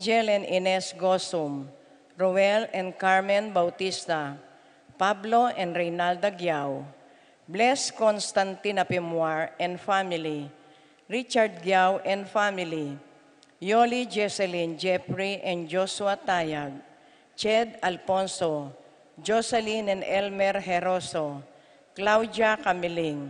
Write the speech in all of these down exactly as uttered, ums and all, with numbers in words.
Angel and Ines Gosum, Roel and Carmen Bautista, Pablo and Reynalda Giao, Bless Constantine Apimuar and family, Richard Giao and family, Yoli Jesselyn Jeffrey and Joshua Tayag, Ched Alfonso, Jocelyn and Elmer Heroso, Claudia Camiling,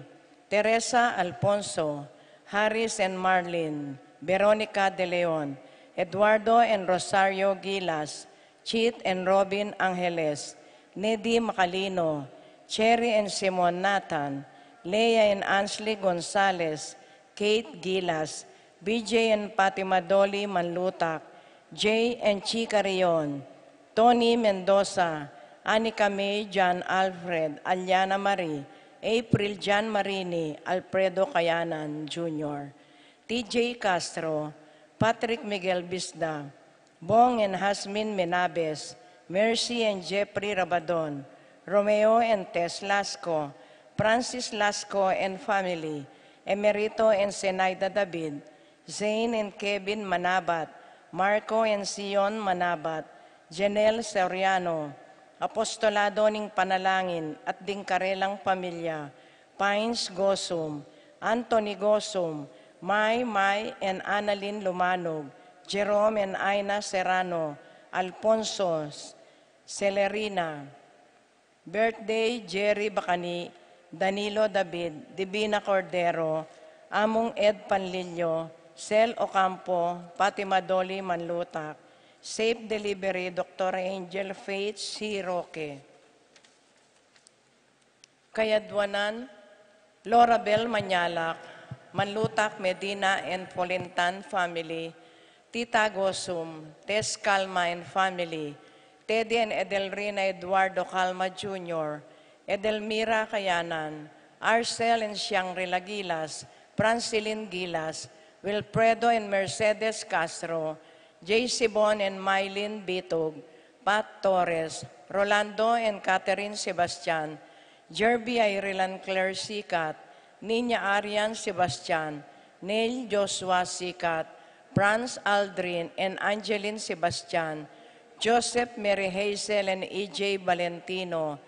Teresa Alfonso, Harris and Marlin, Veronica De Leon, Eduardo and Rosario Gilas, Chit and Robin Angeles, Nedi Macalino, Cherry and Simon Nathan, Leah and Ansley Gonzalez, Kate Gilas, B J and Fatima Dolly Manlutak, Jay and Chica Rion, Tony Mendoza, Anika May, John Alfred, Aliana Marie, April John Marini, Alfredo Kayanan Junior, T J Castro, Patrick Miguel Bisda, Bong and Hasmin Menabes, Mercy and Jeffrey Rabadon, Romeo and Tess Lasco, Francis Lasco and family, Emerito and Zenaida David, Zane and Kevin Manabat, Marco and Sion Manabat, Janelle Soriano, Apostolado ning Panalangin at ding karelang pamilya, Pines Gosum, Anthony Gosum, Mai, Mai and Annalyn Lumanog, Jerome and Aina Serrano, Alfonso, Celerina. Birthday, Jerry Bacani, Danilo David, Divina Cordero, Among Ed Panlilio, Sel Ocampo, Fatima Dolly Manlutak. Safe delivery, Doctor Angel Faith C. Roque. Kayadwanan, Laura Bel Manyalak, Manlutak Medina and Polintan family, Tita Gosum, Tess Calma and family, Teddy and Edelrina Eduardo Calma Junior, Edelmira Kayanan, Arcel and Shangri-La Gilas, Francilin Gilas, Wilfredo and Mercedes Castro, J C Bon and Mylene Bitug, Pat Torres, Rolando and Catherine Sebastian, Jerby Irene and Claire Sicat, Nina Arian Sebastian, Neil Joshua Sicat, Franz Aldrin and Angeline Sebastian, Joseph Mary Hazel and E J Valentino,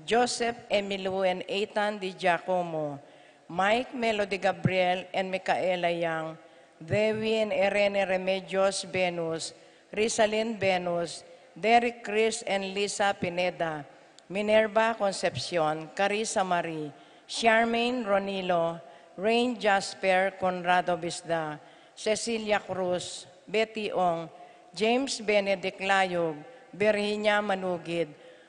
Joseph Emilio and Ethan Di Giacomo, Mike Melody Gabriel and Micaela Yang, Dewi and Irene Remedios Venus, Rizalin Venus, Derek Chris and Lisa Pineda, Minerva Concepcion, Carissa Marie, Charmaine Ronilo, Rain Jasper Conrado Bisda, Cecilia Cruz, Betty Ong, James Benedict Layug, Virginia Manugid,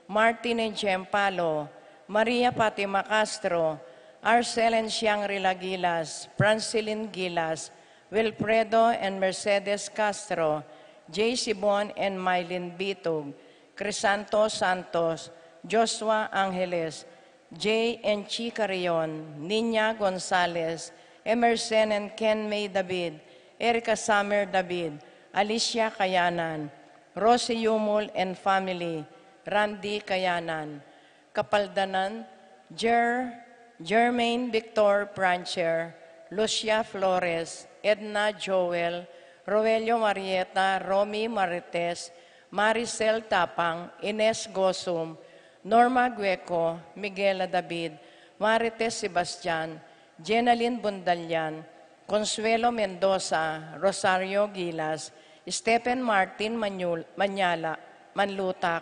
Martin and Jem Palo, Maria Fatima Castro, Arcel and Shangri-La Gilas, Francilin Gilas, Wilfredo and Mercedes Castro, J C Bon and Mylene Bitug, Crisanto Santos, Joshua Angeles, Jay and Chi Carrion, Nina Gonzalez, Emerson and Ken May David, Erica Summer David, Alicia Kayanan, Rosie Yumul and family, Randy Kayanan, Kapaldanan, Jer-, Jermaine Victor Prancher, Lucia Flores, Edna Joel, Roelio Marieta, Romy Marites, Maricel Tapang, Ines Gosum, Norma Gueco, Miguela David, Marites Sebastian, Jenalyn Bundalian, Consuelo Mendoza, Rosario Gilas, Stephen Martin Manyul-, Manyala, Manlutak,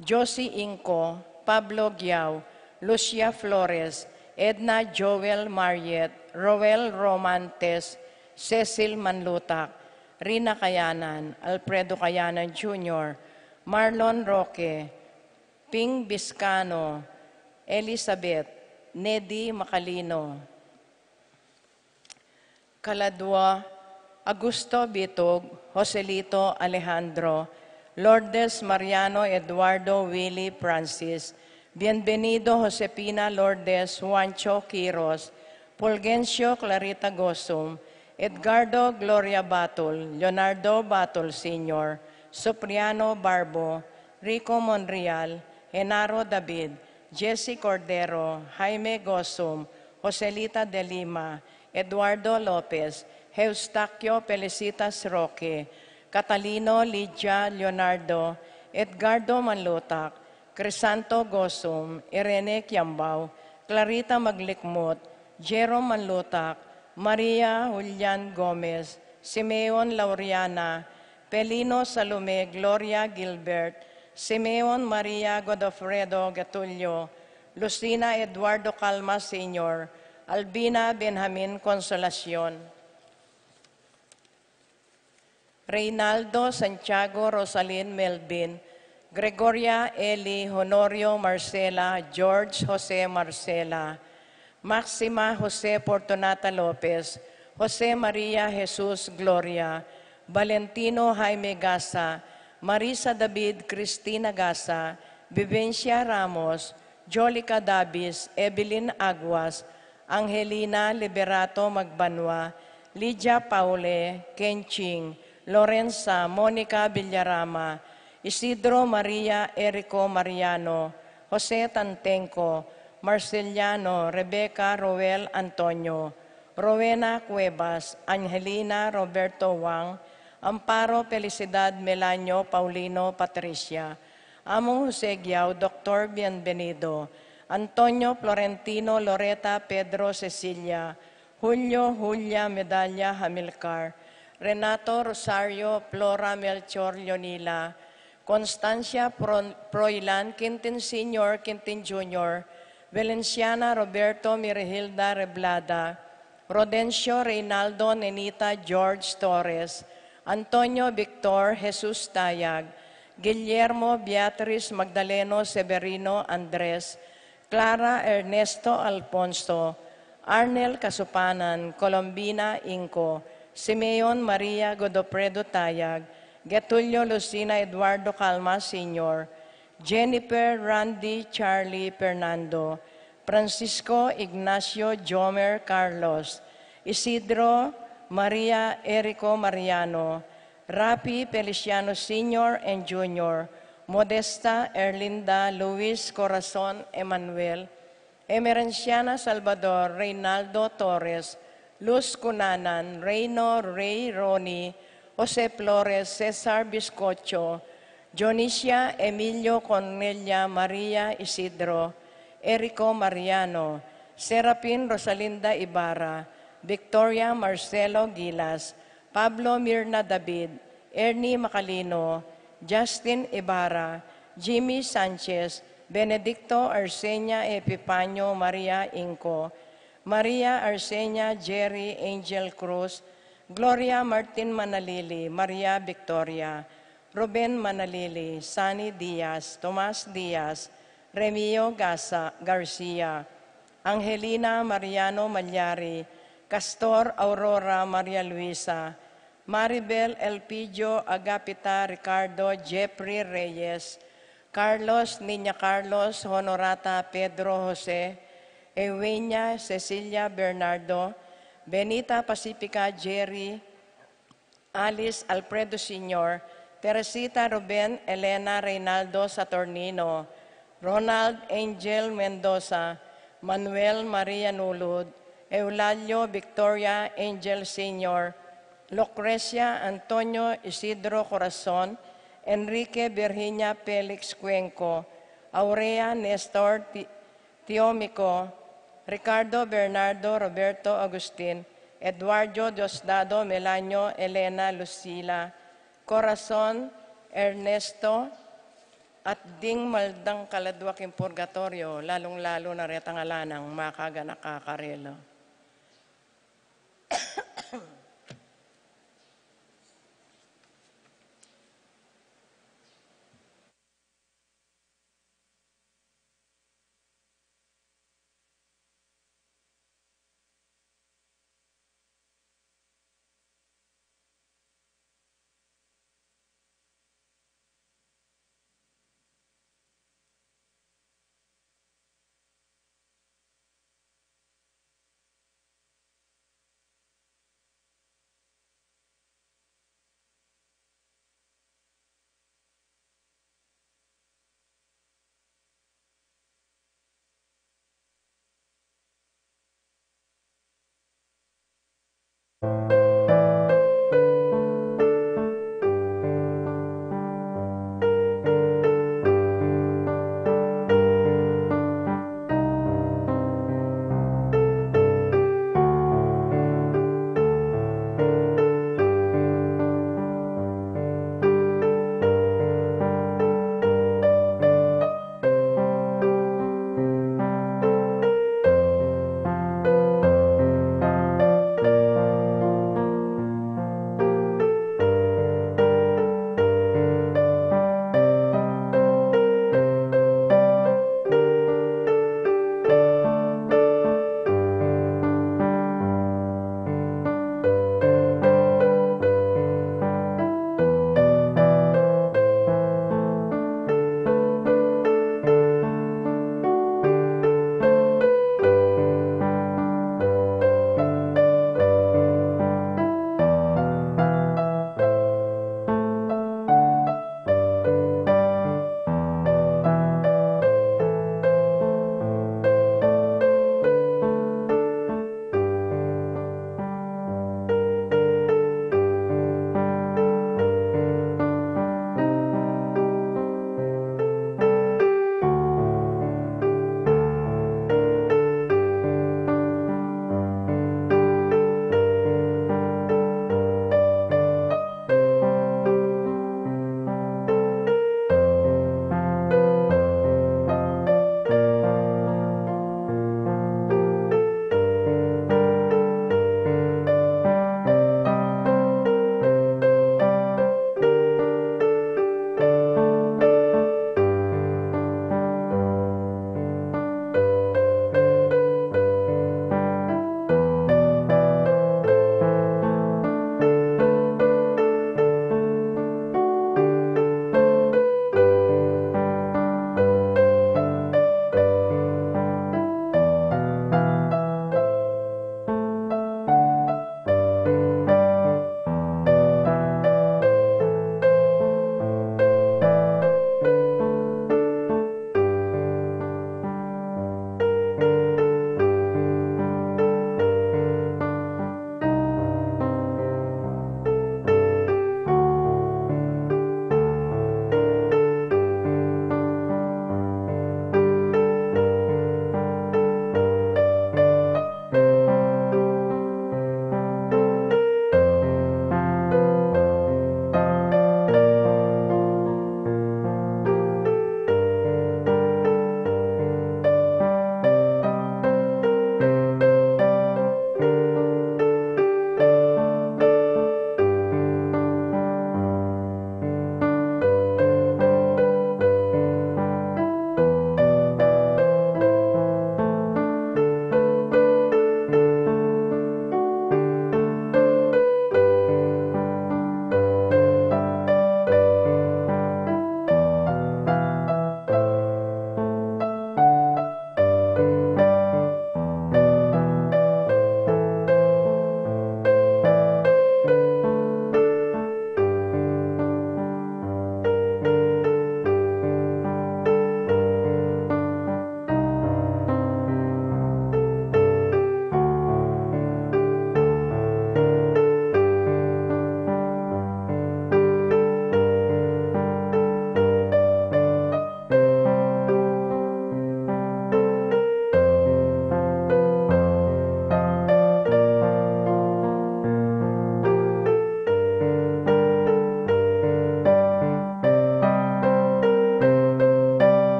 Josie Inco, Pablo Giao, Lucia Flores, Edna Joel Mariet, Roel Romantes, Cecil Manlutak, Rina Kayanan, Alfredo Kayanan Junior, Marlon Roque, Ping Biscano, Elizabeth, Nedi Macalino. Kaladua, Augusto Bitug, Joselito Alejandro, Lourdes Mariano Eduardo Willy Francis, Bienvenido Josefina Lourdes Juancho Quiros, Fulgencio Clarita Gosum, Edgardo Gloria Batul, Leonardo Batul Senior, Supriano Barbo, Rico Monreal, Genaro David, Jesse Cordero, Jaime Gosum, Joselita de Lima, Eduardo Lopez, Eustaquio Felicitas Roque, Catalino Lydia Leonardo, Edgardo Manlutak, Crisanto Gosum, Irene Kiambao, Clarita Maglikmut, Jerome Manlutak, Maria Julian Gomez, Simeon Laureana, Pelino Salome Gloria Gilbert, Simeon Maria Godofredo Getulio, Lucina Eduardo Calma Senior, Albina Benjamin Consolacion, Reynaldo Santiago Rosalyn Melvin, Gregoria Eli Honorio Marcela George Jose Marcela, Maxima Jose Fortunata Lopez, Jose Maria Jesus Gloria, Valentino Jaime Gasa, Marisa David Cristina Gasa, Vivencia Ramos, Jolica Davis, Evelyn Aguas, Angelina Liberato Magbanua, Lydia Paule, Kenching, Lorenza, Monica Villarama, Isidro Maria Erico Mariano, Jose Tantenco, Marceliano, Rebecca Roel Antonio, Rowena Cuevas, Angelina Roberto Wang, Amparo Felicidad Melanio Paulino Patricia, Among Jose Guiao, Doctor Bienvenido, Antonio Florentino Loreta Pedro Cecilia, Julio Julia Medalla Hamilcar, Renato Rosario Flora Melchor Leonila, Constancia Froilan Quintin Senior Quintin Junior, Valenciana Roberto Mirihilda Reblada, Rodencio Reynaldo Nenita George Torres, Antonio Victor Jesus Tayag, Guillermo Beatriz Magdaleno Severino Andres, Clara Ernesto Alfonso, Arnel Kasupanan, Colombina Inco, Simeon Maria Godofredo Tayag, Getulio Lucina Eduardo Calma Senior, Jennifer Randy Charlie Fernando, Francisco Ignacio Jomer Carlos, Isidro Maria Erico Mariano, Rafi Feliciano Senior and Junior, Modesta Erlinda Luis Corazon Emanuel, Emerenciana Salvador Reynaldo Torres, Luz Cunanan, Reino Rey Ronnie, Jose Flores, Cesar Biscocho, Dionisia Emilio Cornelia Maria Isidro, Erico Mariano, Serafin Rosalinda Ibarra, Victoria Marcelo Gilas, Pablo Mirna David, Ernie Macalino, Justin Ibarra, Jimmy Sanchez, Benedicto Arsenia Epifanio Maria Inco, Maria Arsenia Jerry Angel Cruz, Gloria Martin Manalili, Maria Victoria, Ruben Manalili, Sunny Diaz, Tomas Diaz, Remio Gasa, Garcia, Angelina Mariano Malyari, Castor Aurora Maria Luisa, Maribel Elpidio Agapita Ricardo Jeffrey Reyes, Carlos Niña Carlos Honorata Pedro Jose, Eugenia Cecilia Bernardo, Benita Pacifica Jerry, Alice Alfredo Senior, Teresita Ruben Elena Reynaldo Saturnino, Ronald Angel Mendoza, Manuel Maria Nulud, Eulalio Victoria Angel Senior, Lucrecia Antonio Isidro Corazon, Enrique Virginia Felix Cuenco, Aurea Nestor Ti-, Tiomico, Ricardo Bernardo Roberto Agustin, Eduardo Diosdado Melanio Elena Lucila, Corazon Ernesto, at ding maldang kaladwa king purgatorio, lalung-lalu na retang ala nang makaganaka karela.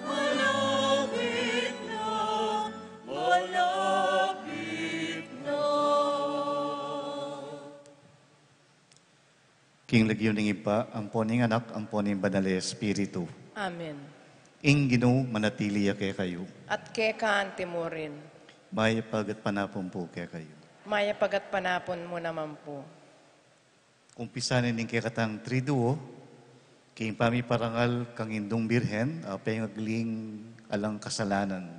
Malapit na, malapit na. King lagyu ning Ibpa, ampo ning Anak, ampo ning Banal a Espiritu. Amen. Ing Ginu manatili ya kekayu. At keka antimurin. Mayap a gatpanapun pu kekayu. Mayap a gatpanapun mu naman pu. Kumpisan ning kekatang Triduo, king pamiparangal kang Indung Birhen, a pengagling alang kasalanan.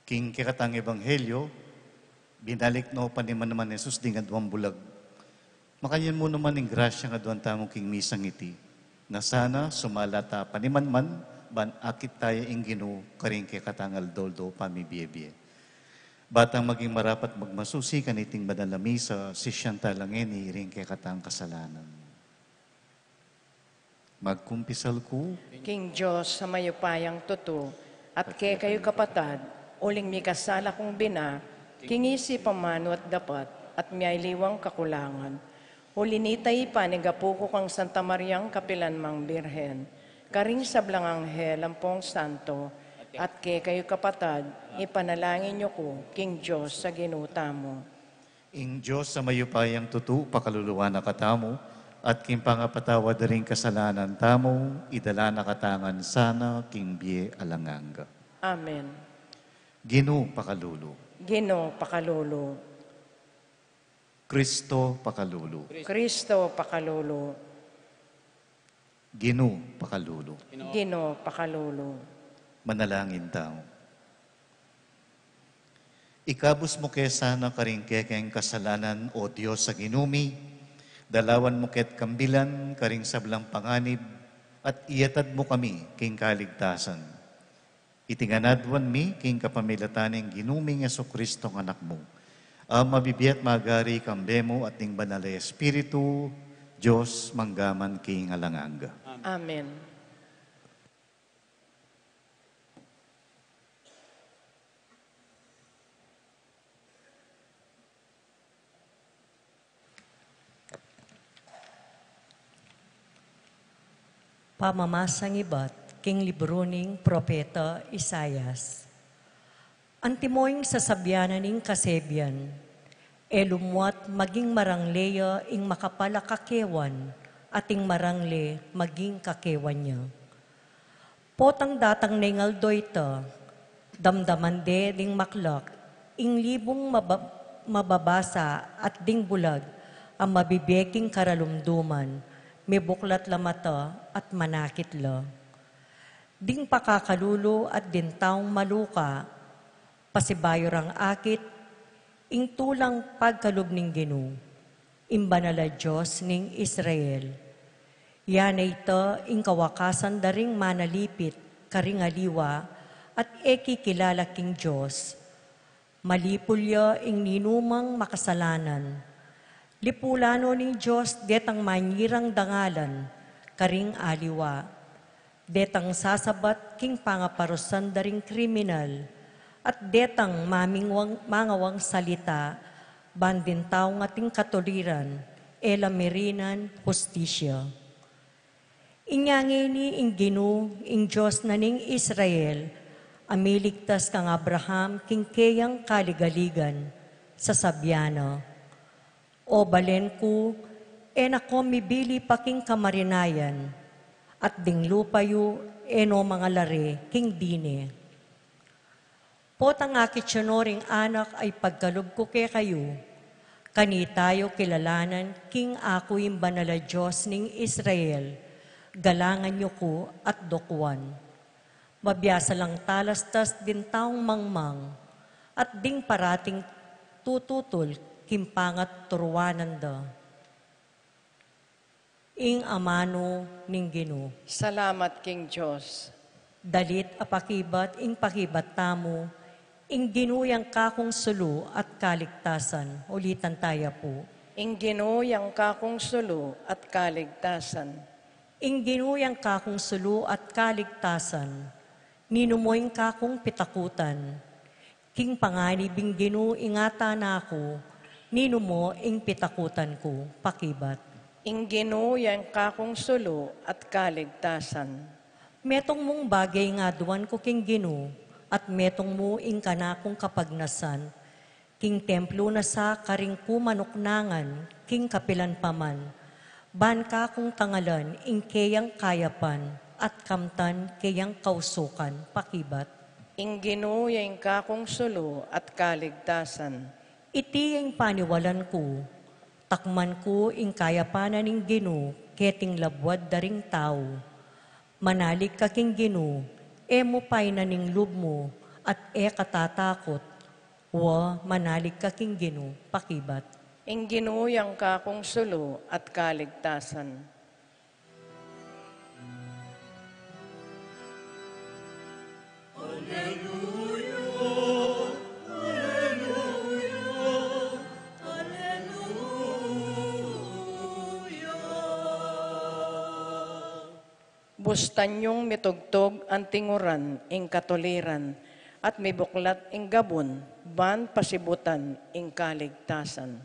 King kekatang Ebanghelyo, binalik no panimanman Jesus ding aduang bulag. Makanyan mu naman ing grasyang aduan tamu king misang iti, na sana sumala ta panimanman, ban akit taya ing Ginu karing kekatang aldo-aldo pamibie-bie. Batang maging marapat magmasusi kaniting banal a misa, sisian ta la ngeni ring kekatang kasalanan. Magkumpisal ku king Dios a mayupayang tutu, at kekayu kapatad, uling mikasala kung bina, king isip, amanu at dapat, at miyaliwang kakulangan. Uli nita, Ibpa, panigapu ku kang Santa Mariang kapilan mang Birhen, karing sablang anghel ampong santo, at kekayu kapatad, ipanalangin yu ku king Dios a Ginu tamu. Ing Dios a mayupayang tutu, pakaluluan na katamu, at king pangapatawad da ring kasalanan tamu, idala na katamu ngan sana king bie alang angga. Amen. Ginu pakalulu. Ginu pakalulu. Kristo pakalulu. Kristo pakalulu. Ginu pakalulu. Ginu pakalulu. Manalangin tamu. Ikabus mu ke sana karing kekeng kasalanan, O Dios a Ginu mi, dalawan mu ke't kambilan karing sablang panganib, at iyatad mu kami king kaligtasan. Iti ngan aduan mi king kapamilatan ning Ginu ming Jesucristo a Anak mu, a mabibie at magari kambe mu at ning Banal a Espiritu, Dios mangga man king alang angga. Amen. Pamamasang ibat king libru ning propeta Isaias. Antimo ing sasabian na ning kasebian, e lumuat maging marangle ya ing makapal a kakewan, at ing marangle maging kakewan ya. Potang datang ne ing aldo ita, damdaman de ding maklak ing libung maba-, mababasa at ding bulag a mabibie king karalumduman, mibuklat la mata at manakit la. Ding pakakalulu at ding taung maluka, pasibayu rang akit ing tulang pagkalub ning Ginu, ing Banal a Dios ning Israel. Yana ita ing kawakasan da ring manalipit karing aliwa at e kikilala king Dios. Malipul ya ing ninumang makasalanan. Lipulan no ning Dios detang manyirang dangalan karing aliwa. Detang sasabat king pangaparusan da ring kriminal, at detang mamingwang, mangawang salita, ban ding taung ating katuliran, e la mirinan hustisya. Inya ngeni ing Ginu, ing Dios na ning Israel, a miligtas kang Abraham king keyang kaligaligan, sasabian na, O balen ku, e na ko mibili pa king kamarinayan, at ding lupa yu e no mangalare king dine. Potang akit yu no ring anak a ipagkalub ku kekayu, kanita yu kilalanan king aku ing Banal a Dios ning Israel, galangan yu ku at dukuan. Mabiasa lang talastas ding taung mangmang, at ding parating tututul king pangatturuanan da. Ing amanu ning Ginu. Salamat king Dios. Dalit a pakibat ing pakibat tamu, ing Ginu yang kakung sulu at kaligtasan. Ulitan taya pu. Ing Ginu yang kakung sulu at kaligtasan. Ing Ginu yang kakung sulu at kaligtasan. Ninu mo ing kakung pitakutan? King panganib ing Ginu ingatan na ku, ninu mo ing pitakutan ku? Pakibat. Ing Ginu yang kakung sulu at kaligtasan. Metung mung bage ing aduan ku king Ginu, at metung mu ing kanakung kapagnasan, king templu na sa karing ku manuknangan, king kapilan pa man, ban kakung tangalan ing keyang kayapan, at kamtan keyang kausukan pakibat. Ing Ginu ya ing kakung sulu at kaligtasan. Iti ya ing paniwalan ku, takman ku ing kayapan na ning Ginu keting labuad da ring tau. Manalig ka king Ginu, e mu painan ing lub mu, at e ka tatakut. Wa, manalig ka king Ginu pakibat. Ing Ginu yang kakung sulu at kaligtasan. Bustan yung mitugtug anting uran ing katuliran, at mibuklat ing gabun ban pasibutan ing kaligtasan.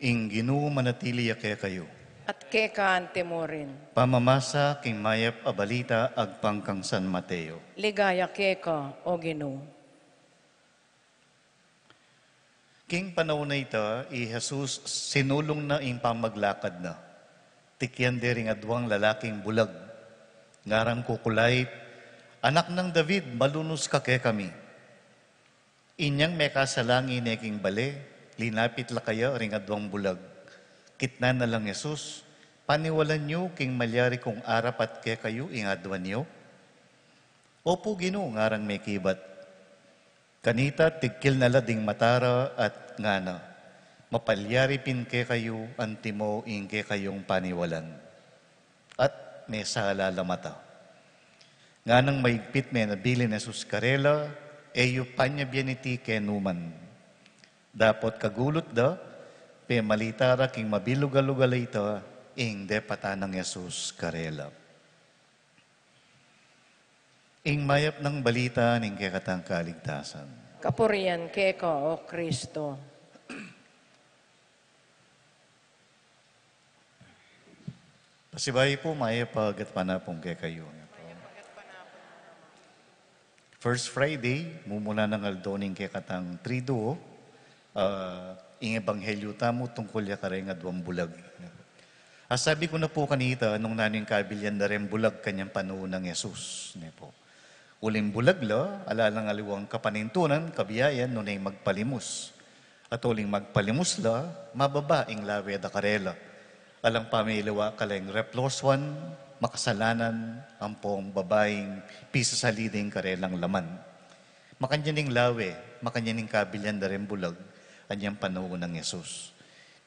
Ing Ginu manatili ya kekayu. At keka antimurin. Pamamasa king mayap a balita agpang kang San Mateo. Ligaya keka, O Ginu. King panaun a ita, i Jesus sinulung na ing pamaglakad na. Tikyan de ring aduang lalaking bulag. Ngarang kukulait, "Anak nang David, malunus ka kekami." Inyang mekasalangi ne king bale, linapit la kaya ring aduang bulag. Kitnan na lang Jesus, "Paniwalan yu king malyari kung arapat kekayu ing aduan yu?" "Opu, Ginu," ngarang mekibat. Kanita, tigkil na la ding mata ra at ngana, "Mapalyari pin kekayu antimo ing kekayung paniwalan." At mesala la mata. Nganang maigpit menabilin Jesus karela, "E yu panyabian iti kenu man." Dapot kagulut da, pemalita ra king mabilug a lugal a ita ing depatan nang Jesus karela. Ing mayap nang balita ning kekatang kaligtasan. Kapurian keka, O Kristo. Pasibayu pu, mayap a gatpanapun kekayu. First Friday, mumuna nang aldo ning kekatang Triduo, ah, ing ebanghelyu tamu tungkul ya kareng aduang bulag. Asabi ku na pu kanita nung nanu ing kabilyan da reng bulag kanyang panaun nang Jesus, ne pu. Uling bulag la, ala lang aliwang kapanintunan, kabiayan, nune ing magpalimus. At uling magpalimus la, mababa ing lawe da karela. Alang pamiliwa karing replosuan, makasalanan, ampong babaing pisasali ding karelang laman. Makanyan ing lawe, makanyan ing kabilyan da reng bulag, anyang panaun nang Jesus.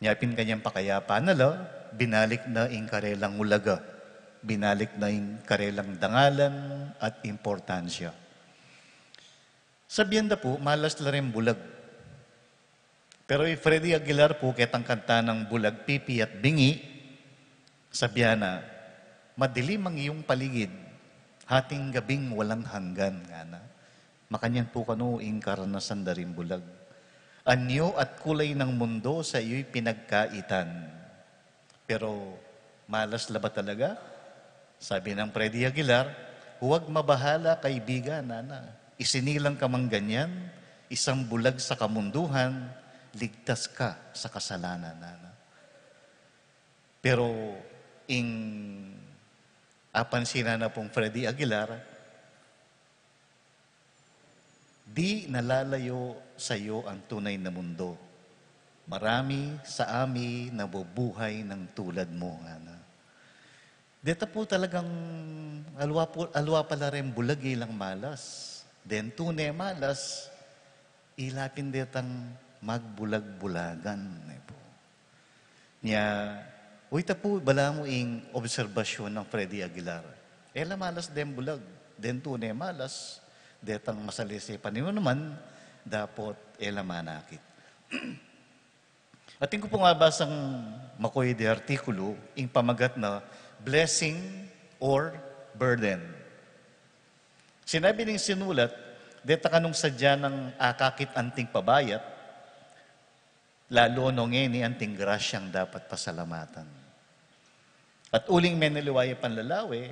Nya pin kanyang pakayapan na la, binalik na ing karelang ulaga, binalik na ing karelang dangalan at importansya. Sabian da pu, malas la reng bulag. Pero i Freddy Aguilar pu, ketang kanta nang bulag, pipi at bingi, sabian na, "Madilim ang iyong paligid, hating gabing walang hanggan," ngana. Makanyan pu kanu ing karanasan da ring bulag. Anyo at kulay ng mundo sa iyo'y pinagkaitan. Pero malas la ba talaga? Sabi nang Freddy Aguilar, "Huwag mabahala, kaibigan," ngana. "Isinilang ka mang ganyan, isang bulag sa kamunduhan, ligtas ka sa kasalanan," ngana. Pero ing apansinan na pung Freddy Aguilar, "Di nalalayo sa'yo ang tunay na mundo. Marami sa amin nabubuhay ng tulad mo," ngana. Deta pu talagang aliwa pu, aliwa pala reng bulag ilang malas. Deng tune malas, ila pin detang magbulag-bulagan, ne pu. Nya, uy, ita pu, balamu ing obserbasyun nang Freddy Aguilar. E la malas deng bulag, deng tune malas, detang masalese paninunaman, dapot e la manakit. Atin ku pung abasang makuya di artikulu, ing pamagat na Blessing or burden. Sinabi ning sinulat, deta kanung sadya nang akakit anting pabayat, lalu no ngeni anting grasyang dapat pasalamatan. At uling menaliwa ya panlalawe,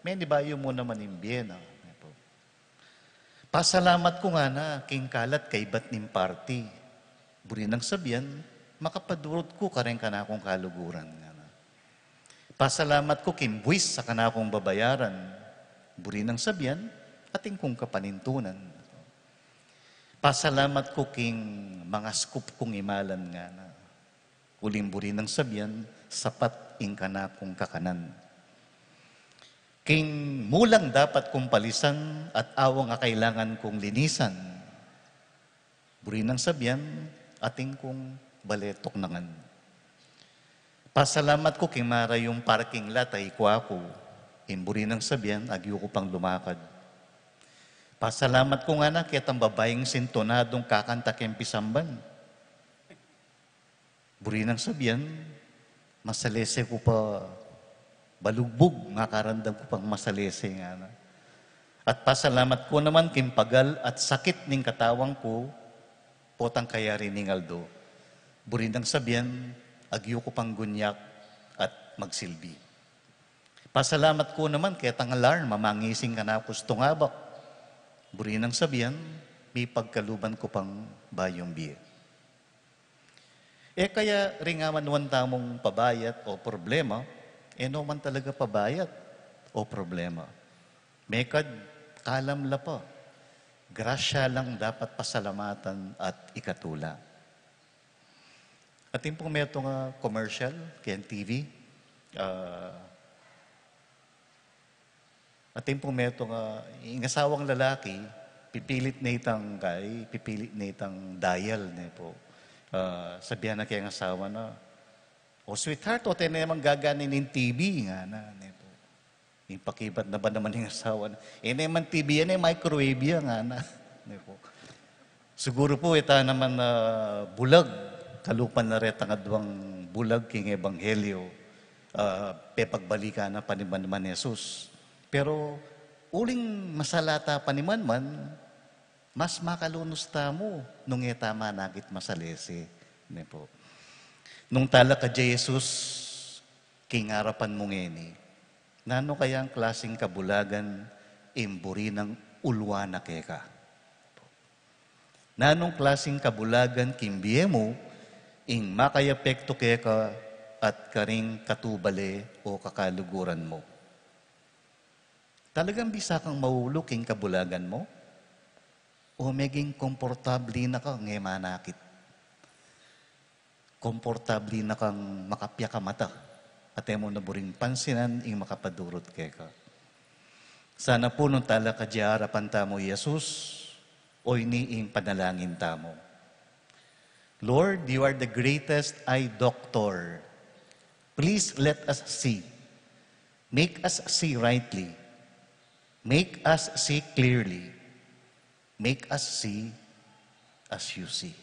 menibayu mu naman ing bie na. Pasalamat ku ngana king kalat kaibat ning parti. Buri nang sabian, makapadurut ku kareng kanakung kaluguran ngana. Pasalamat ku king buis a kanakung babayaran. Buri nang sabian, atin kung kapanintunan. Pasalamat ku king mangaskup kung imalan ngana. Uling buri nang sabian, sapat ing kanakung kakanan. King mulang dapat kung palisan at awang a kailangan kung linisan. Buri nang sabian, atin kung bale tuknangan. Pasalamat ku king marayung parking lot a ikwa ku. Ing buri nang sabian, agyu ku pang lumakad. Pasalamat ku ngana ketang babaing sintonadung kakanta keng pisamban. Buri nang sabian, masalese ku pa balugbug, makarandam ku pang masalese ngana. At pasalamat ku naman king pagal at sakit ning katawan ku, potang kayari ning aldo. Buri nang sabian, agyu ku pang gunyak at magsilbi. Pasalamat ku naman ketang alarm a mangising kanaku kustung abak. Buri nang sabian, mipagkaluban ku pang bayung bie. E kaya ring amanuan tamung pabayat o problema, e no man talaga pabayat o problema. Mekad kalam la pa, grasya lang dapat pasalamatan at ikatula. Atin pung metung a commercial keng T V, ah, atin pung metung a, ing asawang lalaki, pipilit ne itang kai, pipilit ne itang dial ne pu. Ah, sabian na keng asawa na, "O sweetheart, o, e ne man gaganan ing T V," ngana ne pu. Ing pakibat na ba naman ning asawa na, "E ne man T V yan, e microwave yan," ngana ne pu. Siguru pu, e ta naman, ah, bulag, kalupa na retang aduang bulag king ebanghelyo, ah, pepagbalikan na panimanman Jesus. Pero uling masala ta panimanman, mas makalunus tamu nung e ta manakit masalese, ne pu. Nung talakad ya i Jesus king arapan mu ngeni, nanu kayang klasing kabulagan ing buri nang uluan na keka? Nanung klasing kabulagan king bie mu ing makayapektu keka at karing katubale o kakaluguran mu? Talagang bisa kang maulu king kabulagan mu? O meging komportabli na kang e manakit? Komportabli na kang makapyakamata at e mu na buring pansinan ing makapadurut keka? Sana pu nung talakad ya arapan tamu i Jesus, oyni ing panalangin tamu. Lord, you are the greatest eye doctor. Please let us see. Make us see rightly. Make us see clearly. Make us see as you see.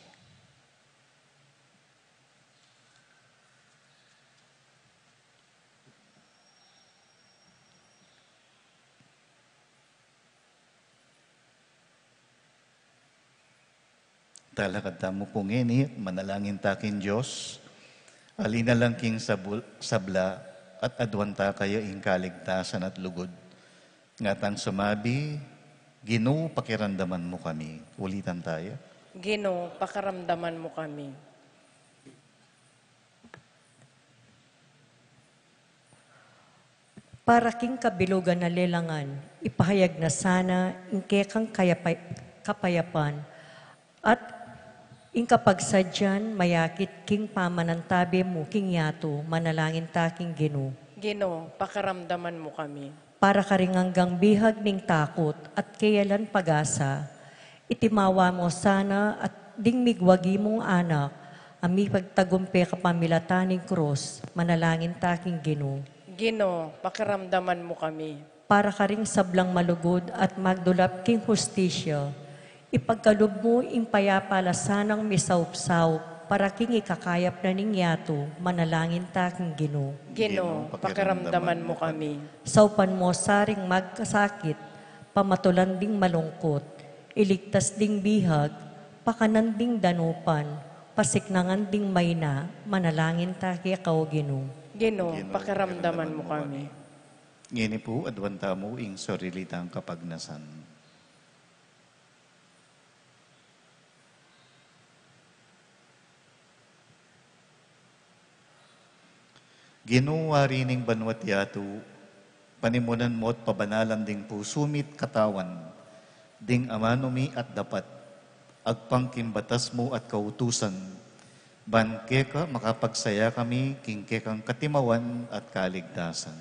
Talakad tamu pu ngeni, manalangin ta king Dios. Ali na lang king sabul-, sabla at aduan ta kaya ing kaligtasan at lugud. Nga tang sumabi, "Ginu, pakiramdaman mu kami." Ulitan taya. "Ginu, pakiramdaman mu kami." Para king kabilugan a lelangan, ipahayag na sana ing kekang kayapa-, kapayapan at ing kapagsadyan mayakit king pamanantabe mu king yatu, manalangin ta king Ginu. Ginu, pakiramdaman mu kami. Para karing anggang bihag ning takut at keyalan pag-asa, itimawa mu sana at ding migwagi mung anak a mipagtagumpe kapamilatan ning krus, manalangin ta king Ginu. Ginu, pakiramdaman mu kami. Para karing sablang malugud at magdulap king hustisya, ipagkalub mu ing payapa la sanang misaupsaup, Para king ikakayap na ning yatu, manalangin ta king Ginu. Ginu, pakiramdaman mu kami. Saupan mu sa ring magkasakit, pamatulan ding malungkut, iligtas ding bihag, pakanan ding danupan, pasiknangan ding maina, manalangin ta keka, O Ginu. Ginu, pakiramdaman mu kami. Ngeni pu, aduan tamu ing sarili tang kapagnasan. Ginu, Ari ning banua't yatu, panimunan mu't pabanalan ding pusu mi't katawan ding amanu mi at dapat agpang king batas mu at kautusan, ban keka makapagsaya kami king kekang katimawan at kaligtasan.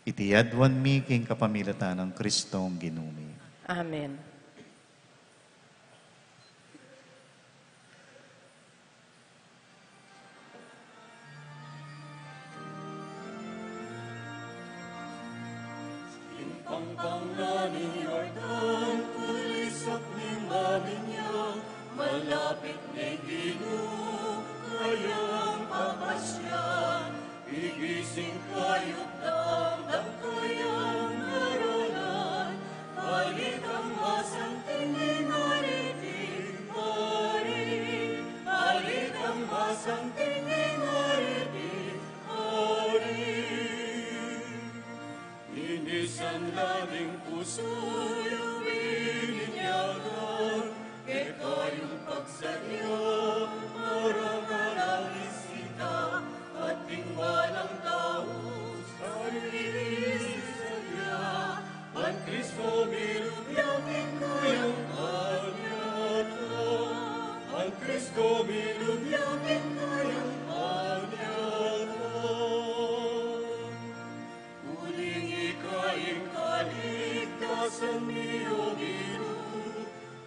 Iti aduan mi king kapamilatan nang Kristong Ginu mi. Amen. King pampang na ning Jordan, kulisap ning maminyan, malapit ne ing Ginu, kayang papasyan. Igising kayu't damdam kayang ngaranan, balitang masanting ning Ari ding ari, balitang masanting ning Ari ding ari. Linisan la ning pusu yu, bininyagan, kekayung pagsadya, marangal a bisita, at ding walang taus, sarili sadya. Ban Kristo milub ya king kayang panyatang, ban Kristo milub ya king kayang panyatang. Uling ika ing kaligtasan mi, O Ginu,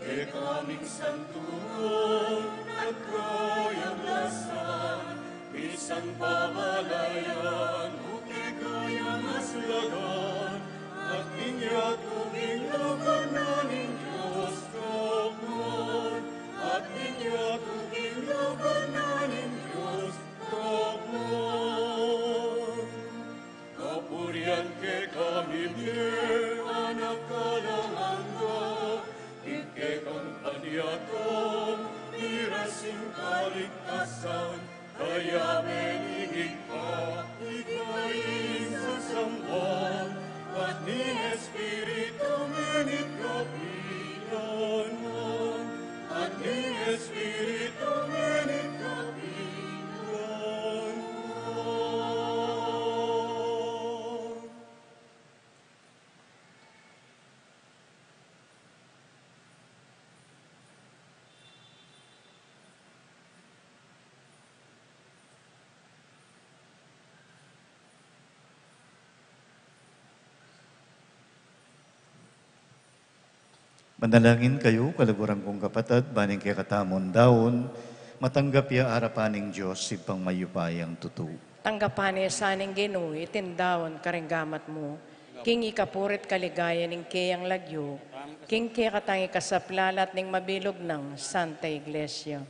kekami ing santuan at kayang lasan, misan pamalayan mu kekayang aslagan, at ning yatu king lagan na ning Dios Kaplan, at ning yatu king lagan na ning Dios Kaplan. Kapurian kekami mie, Anak, alang angga, ing kekang panyatang, miras ing kaligtasan, kaya benigit ka, ika ing sasamban, at ning Espiritu menit kapilan, at ning Espiritu menit kapilan. Manalangin kayu, kaluguran kung kapatad, ban ing kekatamung daun, matanggap ya arapan ning Dios, Ibpang mayupayang tutu. Tanggapan na sa ning Ginu iting daun karing gamat mu, king ikapurit kaligayan ning keyang lagyu, king kekatang ikasaplalat ning mabilug nang Santa Iglesia.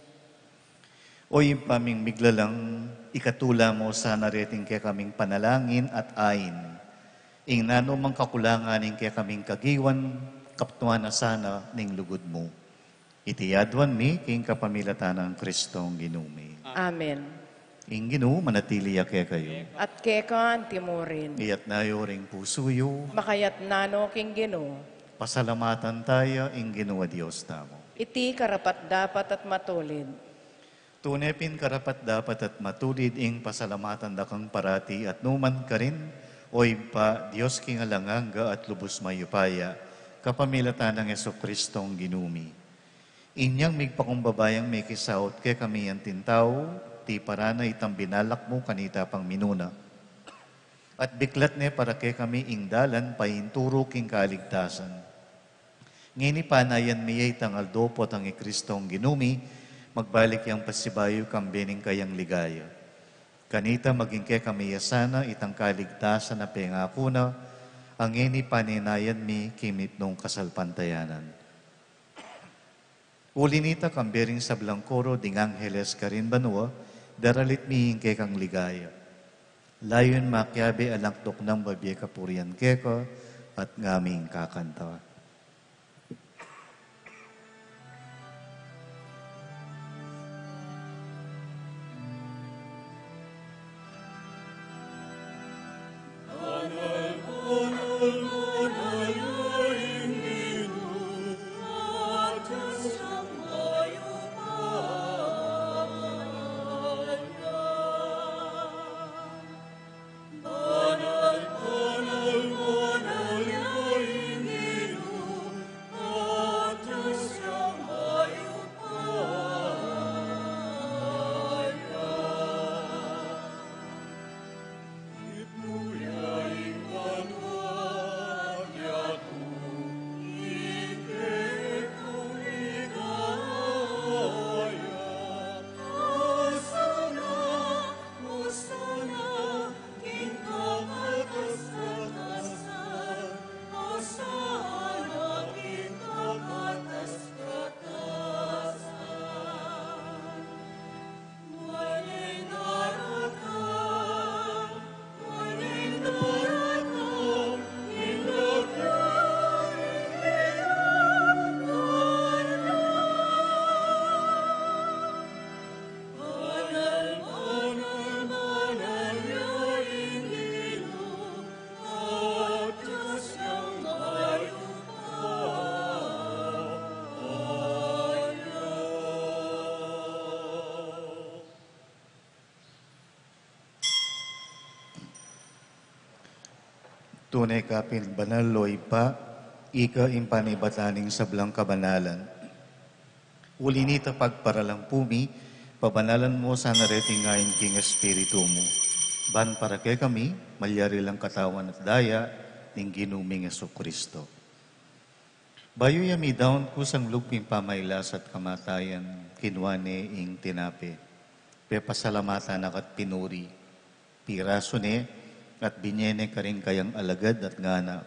O Ibpa ming miglalang, ikatula mu sana reting kekaming panalangin at ain ing nanumang kakulangan ning kekaming kagiwan, kaptuan na sana ning lugud mu. Iti aduan mi king kapamilatan nang Kristong Ginu mi. Amen. Ing Ginu manatili ya kekayu. At keka anti mu rin. Iyatna yu ring pusu yu. Makayatna no king Ginu. Pasalamatan taya ing Ginu a Dios tamu. Iti karapat-dapat at matulid. Tune pin karapat-dapat at matulid ing pasalamatan da kang parati at nukaman karin, O Ibpa, Dios king alang angga at lubus mayupaya, kapamilatan nang Jesucristong Ginu mi. Inyang migpakumbaba yang mekisaut kekami anting tau, tiparan na itang binalak mu kanita pang minuna. At biklat ne para kekami ing dalan painturu king kaligtasan. Ngeni panayan mi ya itang aldo potang i Kristong Ginu mi, magbalik yang pasibayu kambe ning kayang ligaya. Kanita maging kekami ya sana itang kaligtasan a pengaku na, a ngeni panenayan mi king mitmung kasalpantayanan. Uli nita, kambe ring sablang koro ding angeles karin banua, daralit mi ing kekang ligaya. Layun makiabe alang tuknang babie kapurian keka, at ngaming kakanta. Tune ka pin banal, o Ibpa, ika ing panibatan ning sablang kabanalan. Uli nita, pagparalan pu mi, pabanalan mu sana reting ain king Espiritu mu, ban para kekami malyari lang katawan at daya ning Ginu ming Jesucristo. Bayu ya midaun kusang lub king pamailas at kamatayan, kinua ne ing tinape, pepasalamatan na ka at pinuri, pirasu ne at binye ne karing kayang alagad at ngana: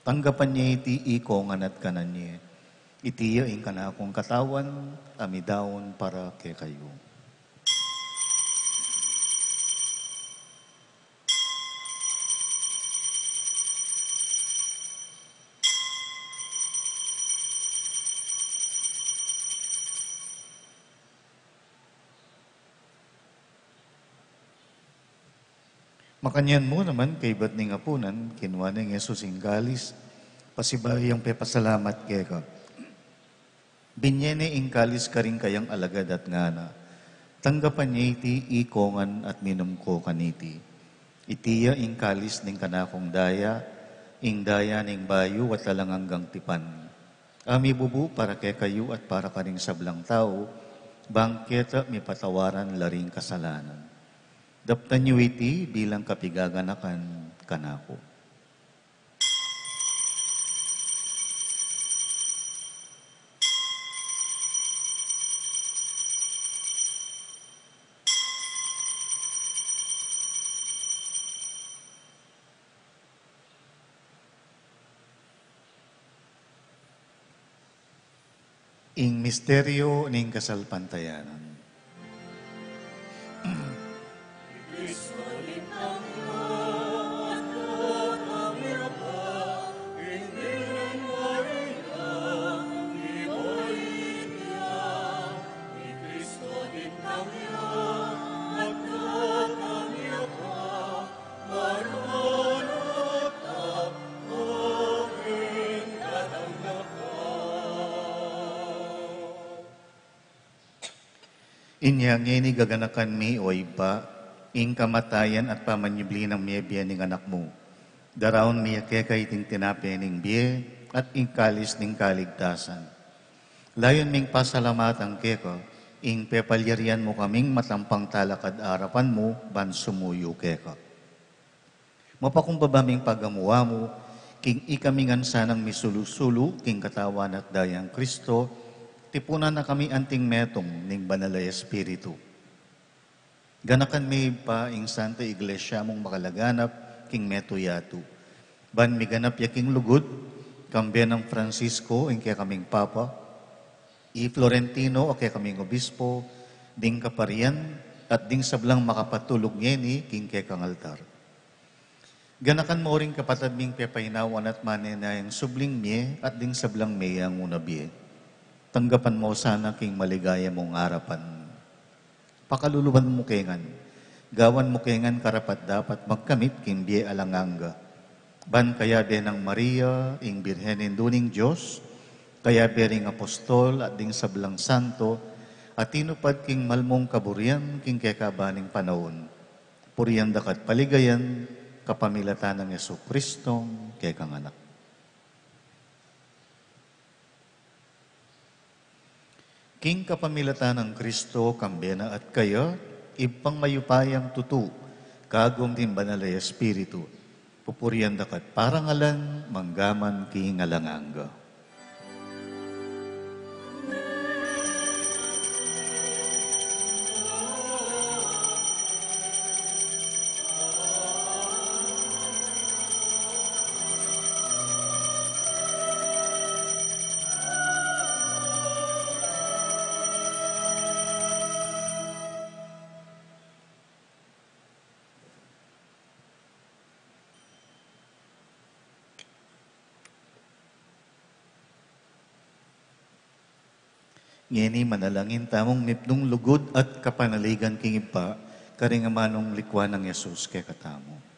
Tanggapan ye iti ikongan at kanan ye. Iti ya ing kanakung katawan a midaun para kekayu. Makanyan mu naman, kaybat ning apunan, kinua neng Jesus ing kalis, pasibayu yang pepasalamat keka, binye ne ing kalis karing kayang alagad at ngana: Tanggapan ye iti ikongan at minum ko kaniti. Iti ya ing kalis ning kanakung daya, ing daya ning bayu at alang anggang tipan, a mibubu para kekayu at para karing sablang tau, bang keta mipatawaran la ring kasalanan. Daptan yu iti bilang kapigaganakan kanaku. Ing misteryo ning kasalpantayanan. Inya ngeni gaganakan mi, o Ibpa, ing kamatayan at pamanyubli nang mie bie ning Anak mu. Daraun mi ya keka iting tinape ning bie at ing kalis ning kaligtasan. Layun ming pasalamatan keka ing pepalyarian mu kaming matampang talakad arapan mu ban sumuyu keka. Mapakumbaba ming pagamuan mu king ikami ngan sanang misulu-sulu king katawan at dayang Kristo, tipunan na kami anting metung ning Banal a Espiritu. Ganakan mi pa ing Santa Iglesia mung makalaganap king metung yatu, ban miganap ya king lugud, kambe nang Francisco ing kekaming Papa, I Florentino, a kekaming obispo, ding kaparian, at ding sablang makapatulug ngeni king kekang altar. Ganakan mo ring kapatad ming pepainawan at manenayang subling mie at ding sablang meyang una bie. Tanggapan mo sana king maligaya mung arapan. Pakaluluan mu ke ngan. Gawan mu ke ngan karapat-dapat magkamit king bie alang angga. Ban kayabe nang Maria, ing Birhen Indu ning Dios, kayabe ring apostol at ding sablang santo, a tinupad king malmung kaburian king kekaban ning panaun. Purian da ka at paligayan, kapamilatan nang Jesucristong kekang Anak. King kapamilatan nang Kristo, kambe na at kaya, Ibpang mayupayang tutu, kagum ning Banal a Espiritu, pupurian da ka at parangalan, manggaman king alang angga. Ngeni manalangin tamung mipnung lugud at kapanaligan king Ibpa, karing amanung likwan nang Jesus kekatamu.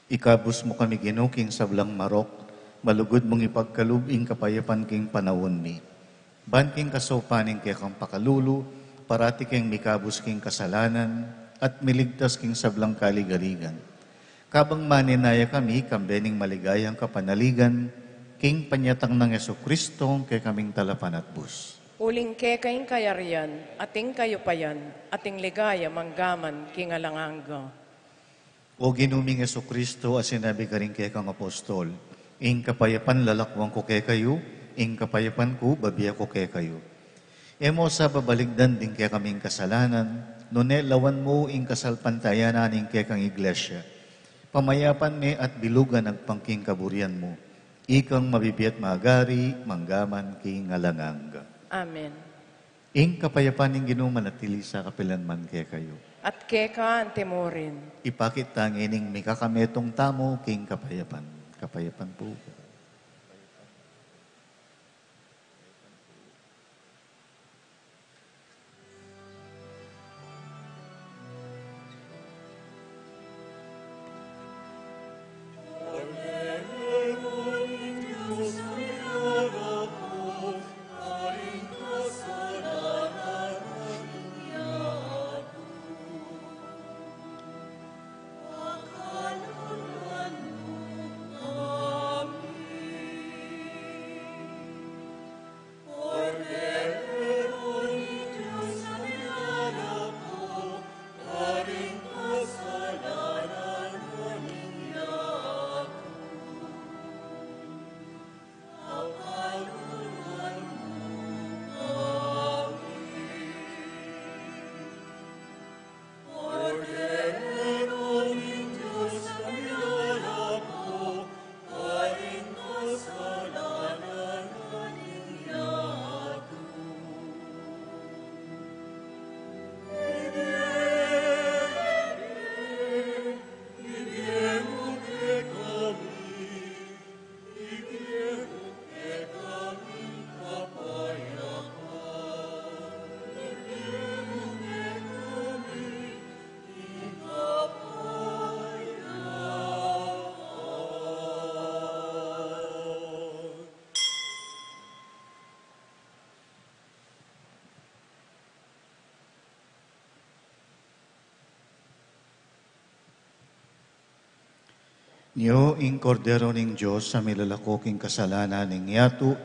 Ikabus mu kami, Ginu, king sablang marok, malugud mung ipagkalub ing kapayapan king panaun mi. Ban king kasaupan ning kekang pakalulu, parati keng mikabus king kasalanan, at miligtas king sablang kaligaligan. Kabang manenaya kami, kambe ning maligayang kapanaligan, king panyatang nang Jesucristo, kekaming talapanatbus. Uling keka ing kayarian, at ing kayupayan, at ing ligaya manggaman king alang angga. O Ginu ming Jesucristo, a sinabi karing kekang apostol, ing kapayapan lalakwan ku kekayu, ing kapayapan ku babie ku kekayu. E mu sa babaligdan ding kekaming kasalanan, nune lawan mu ing kasalpantayanan ning kekang iglesia. Pamayapan me at bilugan agpang king kaburian mu. Ikang mabibie at magari, manggaman king alang angga. Amen. Ing kapayapan ning Ginu manatili sa kapilan man kekayu. At keka antimurin. Ipakit ta ngening mikakametung tamu king kapayapan. Kapayapan pu. Nyo ing Kordero ning Dios a milalako king kasalanan ning yatu,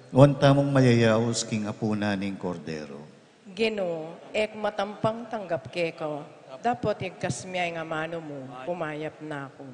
nuan tamung mayayaus king apunan ning Kordero. Ginu, e ku matampang tanggap keka, dapot igkas mu ing amanu mu, umayap na ku.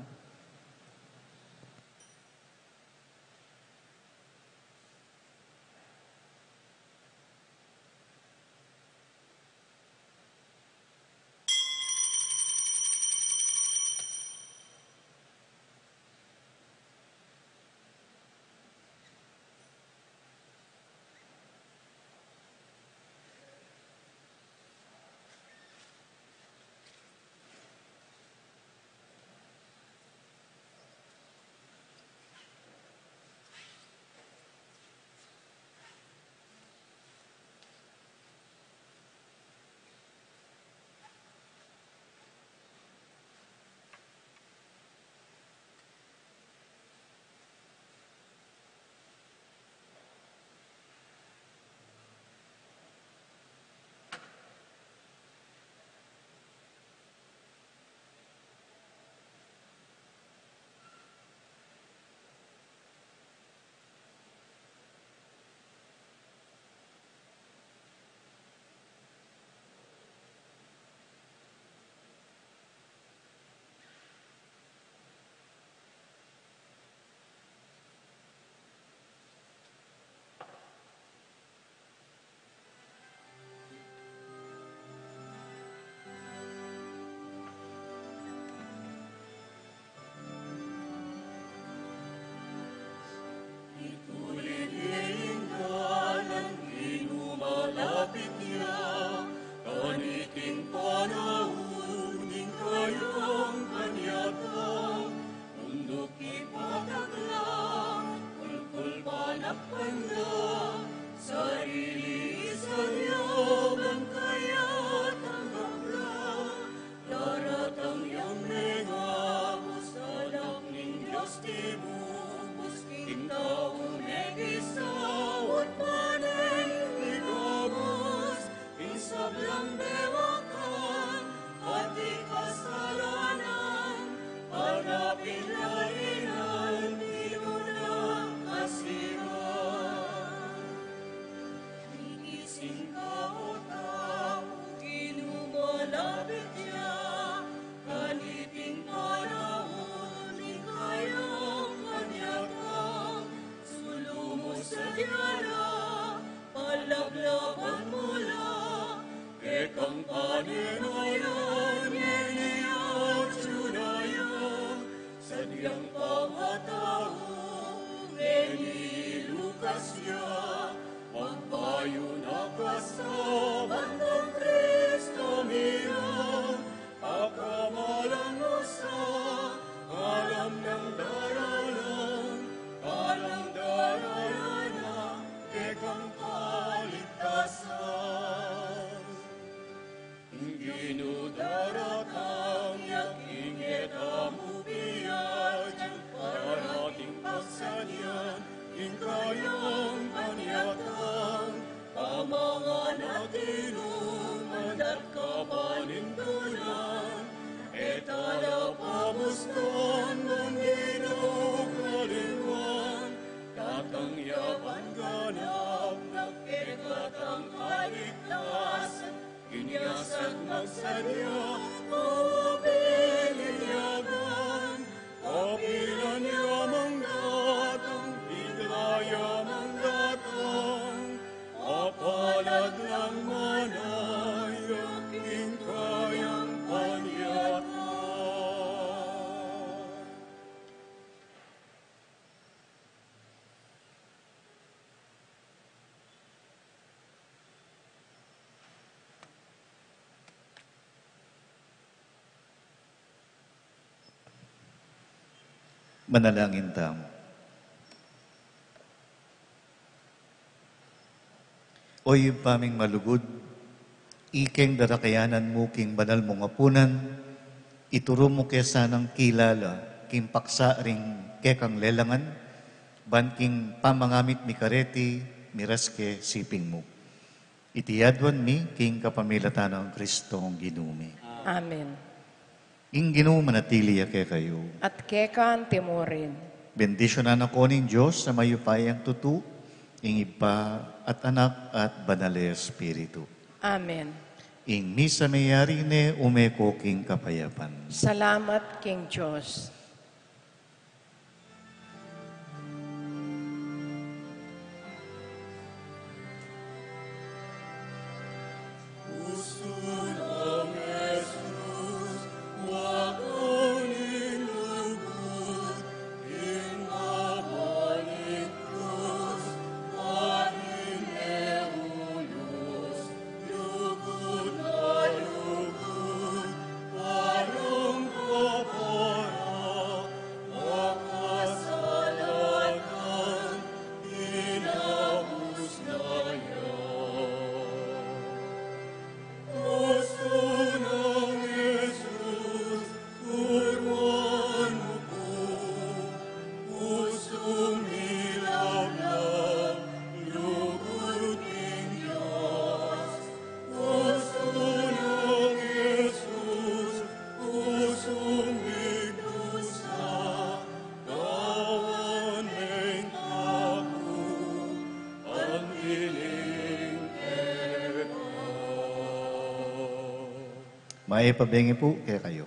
Itulid ye ing dalan, Ginu malapit ya, kaniting panaun ning kayang kanyatan. Unduk ipatag la, kulkul panakpan la, sarili isaliban kaya tanggap la. Daratang yang megabus, Anak ning Dios tibubus, king tau mekisaut, paning igabus ing sablang dewakan, pati kasalanan, panapin la inan, Ginu na kasiran. Igising ka, O tau, Ginu malapit ya, kaniting panaun ning kayang kanyatan. Sulu mu sadya la, palablaban mu la, kekang panenayan, ngeni atyu na ya. Sadyang pangatau, ngeni lukas ya, magbayu na ka sa bandang Kristo mi na. Pakamalan mu sa, kalam nang daralan, kalam daralan na, kekang kaligtasan. Ginu daratang ya, king e tamu piadyang, parating paksan ya ing kayang kanyatan. Pamangan at inuman, daptan kapanindunan, e tala pamustan, ban Ginu kalingwan. Datang ya ban ganap na kekatang kaligtasan, inyasat magsadya, o piniyagan, kapilan ya mang datang, bigla ya mang datang, mapalad lang manaya king kayang kanyatan. Manalangin tamu. O Ibpa ming malugud, ikeng darakayanan mu king banal mung apunan, ituru mu ke sanang kilala king paksa ring kekang lelangan, ban king pamangamit mi kareti, miras ke siping mu. Iti aduan mi king kapamilatan nang Kristong Ginu mi. Amen. Ing Ginu manatili ya kekayu. At keka antimurin. Bendisyunan na ko ning Dios a mayupayang tutu, ing Ibpa at Anak at Banal a Espiritu. Amen. Ing misa meyari ne, ume ko king kapayapan. Salamat king Dios. Mayap a bengi pu kekayu.